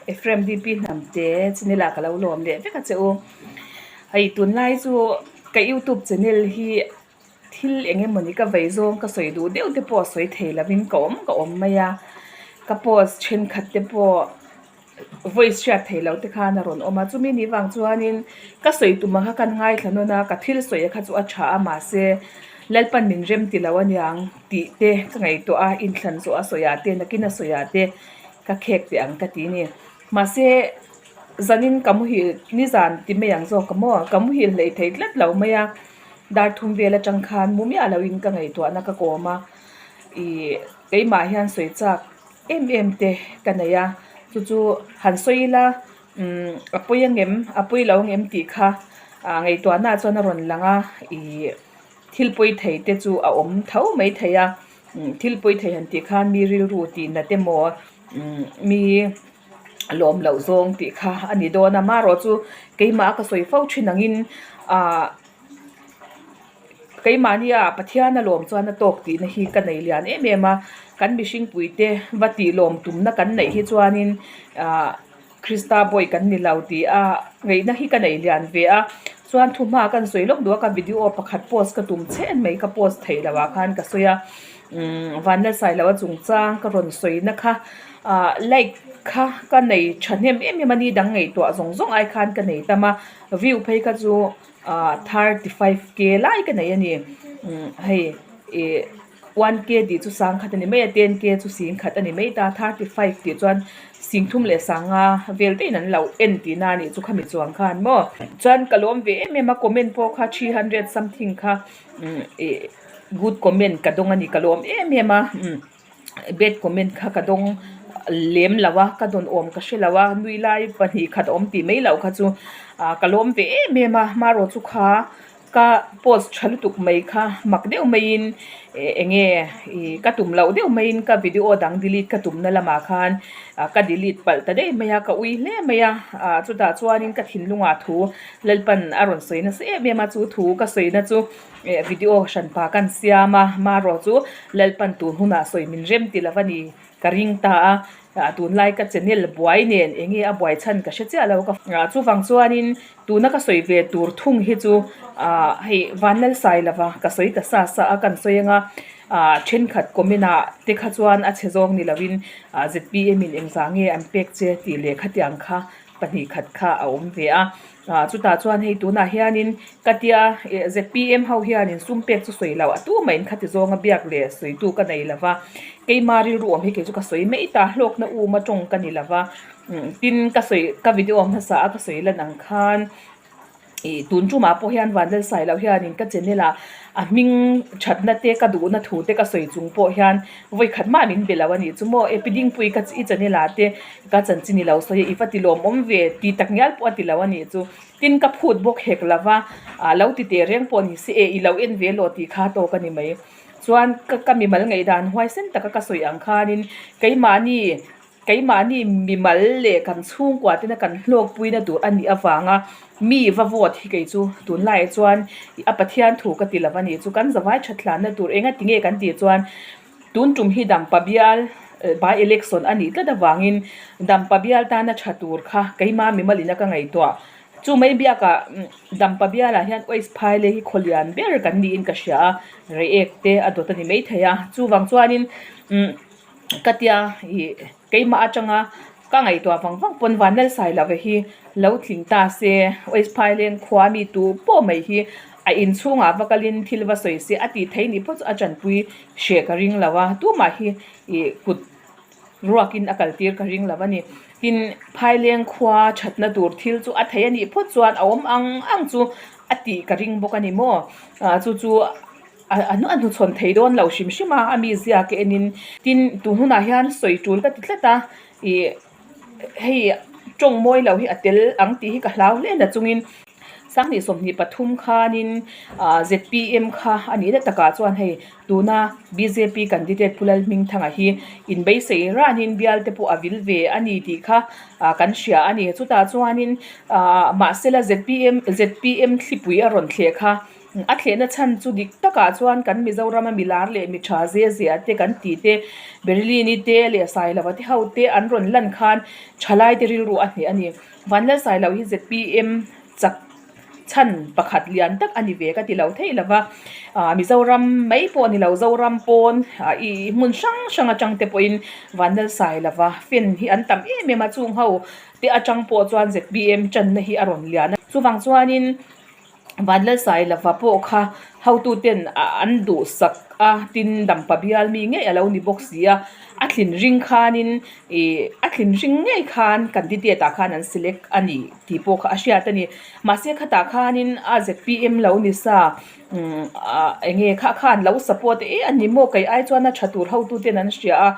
Ephraim DP Hnamte channel ah ka lo lawm leh vek a che u. Hei tunlai chu ka youtube channel hi thil eng emawni ka vei zawng ka sawi duh deuh te pawh sawi thei lovin ka awm ka awm mai a, ka post thenkhat te pawh voice hriat theih loh te khan a rawn awm a, chumi ni vang chuanin ka sawi tum ang kha kan ngaithla nawn a, ka thil sawi kha chu a tha a mahse Lalpan min rem ti lo aniang tih te ka ngaihtuah a, inthlan zawh a sawi ah te nakin a sawi ah te ka khek teh ang ka ti a ni. Mahse zanin ka muhil nizan ti mai ang zawk ka maw ka muhil hleih thei tlat lo mai a, dar thum vel atang khan mu miah loin ka ngaihtuahna ka kawm a, ih keimah hian sawi chak em em te ka nei a, chu chu han sawi ila umm a pawi angem a pawi lo angem tih kha ah ngaihtuahna ah chuan a rawn lang a ih thil pawi thei te chu a awm tho mai thei a umm thil pawi thei han tih khan mi rilru tih nat emaw umm mi lawm loh zawng tih kha a ni dawn a marawh chu keimah a ka sawi fo thin angin ah. Keimahnia Pathian a lawm chuan a tawk tihna hi ka nei lian em em a, kan mihring puite va tih lawm tumna kan neih hi chuanin ahh Krista bawi kan ni lo tih a ngaihna hi ka nei lian ve a, chuan thuhma kan sawi lawk duh a ka video pakhat post ka tum chhen mai ka post theih loh ah khan ka sawi a, umm Vanlalsailoa chungchang ka rawn sawina kha ahh like kha ka nei thahnem em em a ni dang ngaihtuah zawng zawng ai khan ka nei tam a, view phei kha chu. ah 35k lai ka nei a ni umm hei ih 1k tih chu sangkhat a ni mai a 10k chu singkhat a ni mai ta 35 tih chuan singthum leh sanga vel daih in an lo en tihna a nih chu khami chuang khan maw chuan ka lawm ve em em a comment pawh kha 300 something kha umm ih good comment ka dawng a ni ka lawm em em a umm. Bad comment kha ka dawng lem lo a, ka dawn awm ka hre lo a, nui lai 2 khat awm tih mai loh kha chu ah ka lawm ve em em a, hmarawh chu kha ka post tha lutuk mai kha mak deuh maiin eng nge ih ka tum loh deuh maiin ka video dang delete ka tumna lamah khan ah ka delete palh ta daih mai a, ka ui hle mai a, ah chutah chuanin ka thinlungah thu Lalpan a rawn sawi nasa em em a, chu thu ka sawina chu. Eh video hran pa kan siam a, marawh chu Lalpan tun hunah sawi min rem ti lo a ni ka ring ta a, ah tunlai ka channel buai nen eng nge a buai chhan ka hre chiah lo ka ah chuvang chuanin tuna ka sawi ve tur thung hi chu ah hei Vanlalsai lova ka sawi ta sa sa a kan sawi anga ah thenkhat comment ah te kha chuan a chhe zawng ni lovin ah zpm in engzah nge an pek che tih leh khatiang kha 2 khat kha a awm ve a. Ah chutah chuan hei tunah hianin ka tia eh zpm ho hianin sum pek chu sawi loh a tu mah in khati zawnga biak leh sawi tu ka nei lova keima rilru awm hi kei chu ka sawi mai ta hlawkna um atawng ka ni lova umm tin ka sawi ka video hmasa a ka sawi lan ang khan ih tun tumah pawh hian Vanlalsai loh hianin ka channel ah a hming thatna te ka duhna thu te ka sawi chung pawh hian vawi khat mah min be lo a nih chu maw e pi dingpui ka i channel ah te Ka chanchin i lo sawi a, i va ti lawmawm ve ti tak ngial pawh a ti lo a nih chu. Tin ka phut bawk hek lo va, ah lo ti teh reng pawh ni se e, i lo en ve law tih kha tawk a ni mai. Chuan ka ka mimal ngaihdan huaisen taka ka sawi ang khanin keimahni keimahni mimal leh kan chhungkua tena kan hlawkpuina tur a nih avanga mi va vote hi kei chu tunlaiah chuan a Pathian thu ka ti lo a nih chu. Kan zavai thathlanna tur engati nge kan tih chuan Tun tum hi Dampa bial by election a nih tlat avangin Dampa bial tana tha tur kha keima mimalin a ka ngaihtuah. Chu mai biakah Dampa bialah hian Ois Phaile hi khawlian ber kan niin ka hria a, Reiek te a dawt a ni maithei a. Chuvang chuanin ka tia ih keimah atanga ka ngaihtuah vang vang pawn Vanlalsailova hi lo tling ta se Ois Phaileng khua mi tu pawh mai hi a inchhungah va kalin thil va sawi se a tih theih nih phawt chu a tanpui hreh ka ring lo a, tumah hi ih kut ruakin a kal tir ka ring lo a ni. Tin, Phaileng khua thatna tur thil chu a thei a nih phawt chuan a awm ang ang chu a tih ka ring bawk a ni maw? Ah chu chu a a hnuchhawn thei dawn lo hrim hrim a, a mi ziak enin. Tin, tun hunah hian sawi tul ka ti tlat a, ih hei tawng mawi lo hi a tel ang tih hi ka hlau hle na chungin Sanghnih 23 khanin ah zpm kha a nih na takah chuan hei tuna bjp candidate Pu Lalhmingthanga hi inbeisei ranin bial te pawh a vil ve a ni tih kha ah kan hria a ni. Chutah chuanin ah mahsela zpm zpm thlipui a rawn thleh kha. A thlehna chhan chu dik takah chuan kan Mizorama milar leh mi tha zia zia te kan tih te, Berlin-i te leh Sailova te ho te an rawn lan khan thalaite rilru a hneh a ni. Vanlalsailo hi zpm chak chhan pakhat lian tak a ni ve ka ti lo thei lo va, Mizoram mai pawh a ni lo, Zoram pawn ih hmun hrang hrang atang te pawhin Vanlalsailova fan hi an tam em em a, chung ho te atang pawh chuan zpm tanna hi a rawn lian a. Chuvang chuanin Vanlalsailova pawh kha hotuten an duhsak a, tin dampa bial mi ngei a lo ni bawk si a, a thlin ring khanin ih a thlin ring ngei khan candidate ah khan an select a ni tih pawh kha a hriat a ni. Mahse khatah khanin a zpm lo ni sa umm ah eng nge kha khan lo support e a ni maw kei ai chuan a tha tur hotuten an hria a,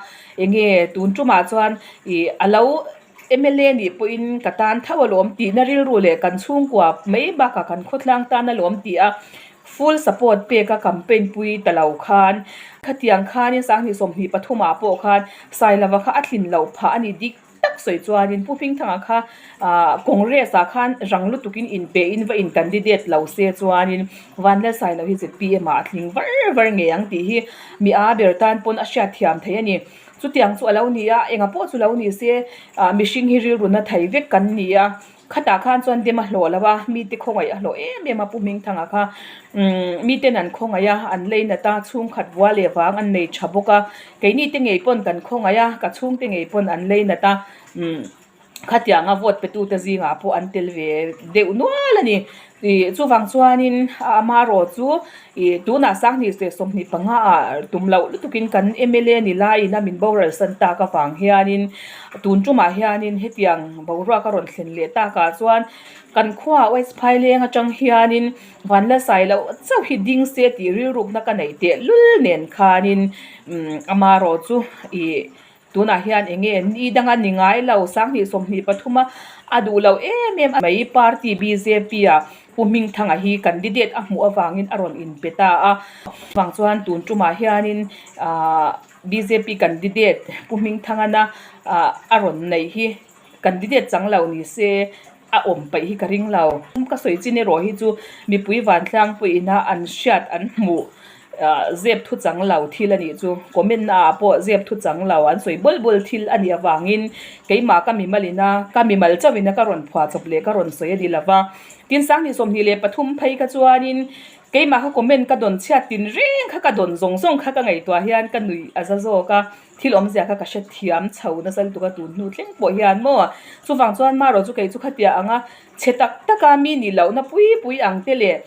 eng nge tun tumah chuan ih a lo. Mla nih pawhin ka tan tho alawm tihna rilru leh kan chhungkua mai bakah kan khawtlang tan alawm tih a full support pek a campaign pui ta lo khan khatiang khanin sanghnih 23 ah pawh khan Sailova kha a tlin loh phah a ni dik tak sawi chuanin Pu Hmingthanga kha ah Congress ah khan rang lutukin inpehin va in candidate lo se chuanin Vanlalsailo hi zpm ah a tling var var ngei ang tih hi mi a ber tan pawn a hriatthiam theih a ni. Chutiang chu a lo ni a, enga pawh chu lo ni se, ah mihring hi rilru na thei vek kan ni a, khatah khan chuan dem a hlawh lo a, mite khawngaih a hlawh em em a Pu Hmingthanga kha, umm miten an khawngaih a, an leinat a, chhungkhat vua leh vang an nei tha bawk a, keini te ngei pawn kan khawngaih a, ka chhungte ngei pawn an leinat a, umm. Khatianga vote petute zingah pawh an tel ve deuh nual a ni. Ih chuvang chuanin amarawh chu ih tunah sanghnih leh 25 ah tum loh lutukin kan mla ni laiin a min boral san tak avang hianin tun tumah hianin hetiang boruak a rawn thlen leh takah chuan kan khuaah West Phaileng atang hianin Vanlasai loh chauh hi ding se tih rilrukna ka neih tehlul nen khanin amarawh chu ih. Tunah hian eng nge ni danga ni ngai lo sanghnih 23 a a duh loh em em mai party bjp ah Pu Hmingthanga hi candidate a hmuh avangin a rawn inpe ta a. Chuvang chuan tun tumah hianin ahh bjp candidate Pu Hmingthangana ahh a rawn neih hi candidate chang lo ni se a awm paih hi ka ring lo. Ka sawi chin erawh hi chu mipui vantlang pawhin a an hriat an hmuh. Zep thu chang lo thil a nih chu comment na ah pawh zep thu chang lo an sawi bawl bawl thil a nih avangin keimah ka mimal ina ka mimal chauh ina ka rawn phuah chawp leh ka rawn sawi a ni lo va. Tin sanghnih 23 phei kha chuanin keimah kha comment ka dawn chhiat tin reng kha ka dawn zawng zawng kha ka ngaihtuah hian ka nuih a za zawk a, thil awmzia kha ka hrethiam chho nasa lutuk a tun hnu thleng pawh hian maw chuvang chuan marawh chu kei chu khatiah anga chhe tak taka mi nih lohna pui pui ang te leh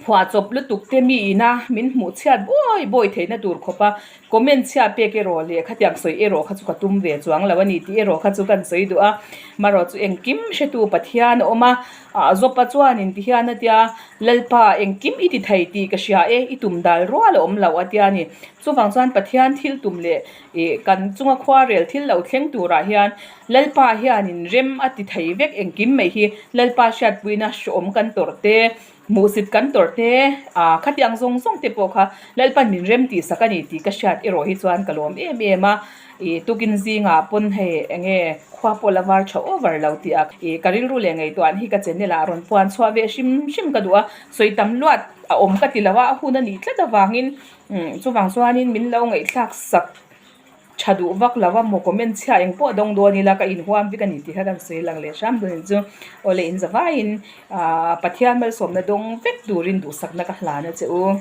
Phuah chawp lutuk te mi ina min hmuh chhiat bawi bawi theihna tur khawp a, comment chhia pek erawh leh khatiang sawi erawh kha chu ka tum ve chuang lo a ni tih erawh kha chu kan sawi duh a. Marawh chu engkim hretu Pathian a awm a, ah Zawpa chuanin ti hian a tia, Lalpa engkim i ti thei tih ka hria e, i tum dal rual a awm lo a tia ni. Chuvang chuan Pathian thil tum leh ih kan chunga khuarel thil lo thleng turah hian Lalpa hianin rem a ti thei vek engkim mai hi Lalpa hriatpuina hreawm kan tawrh te, Hmuhsit kan tawrh te, ah khatiang zawng zawng te pawh kha Lalpan min rem tih sak a ni tih ka hriat erawh hi chuan ka lawm em em a. Ih tukin zingah pawn hei eng nge khua pawh la var tha over lo tih a ih ka rilru leh ngaihtuah hi ka channel ah rawn puan chhuah ve hrim hrim ka duh a. Sawi tam luat a awm ka ti lo a, a hun a nih tlat avangin umm chuvang chuanin min lo ngaihthlak sak. Tha duh vak lo a maw comment chhia eng pawh dawng dawn ila ka inhuam vek a ni tih kha kan sawi lang leh hram dawn chu awle in zavaiin ahh Pathian malsawmna dawng vek turin duhsakna ka hlan a che u.